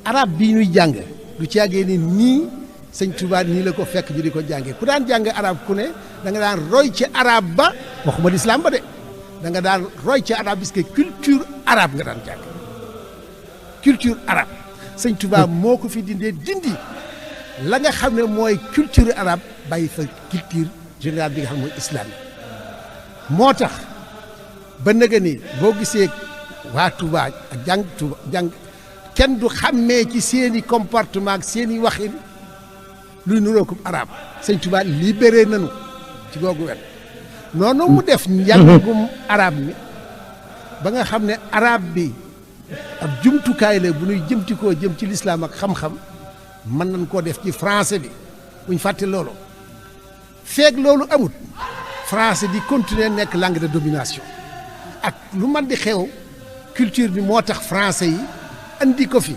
arab bii ñuy jàng du caagee ni nii sëñ Tuubaa nii la ko fekk ñu di ko jàngee ku daan jàng arab ku ne da nga daan roy ci arab ba waxuma lislaam ba de da nga daan roy ci arab parce que culture arabe nga daan jàng culture arabe sëñ Tuubaa moo ko fi dindi la nga xam ne mooy culture arabe bàyyi fa culture générale bi nga xam ne mooy islam moo tax ba nëga ni boo gisee waa Touba ak jàng kenn du xàmmee ci seeni comportement ak seeni waxin luy nuroo ko arabe sëñ Tuubaa libéré nañu ci googu wet noonu mu def njàngum arabe mi ba nga xam ne arabe bi ab jumtukaay la bu ñuy jëmtikoo jëm ci lislaam ak xam-xam mën nañ koo def ci français bi buñ fàtte loolu feeg loolu amut français di continuer nekk langue de domination ak lu man di xew culture bi moo tax français yi andi ko fi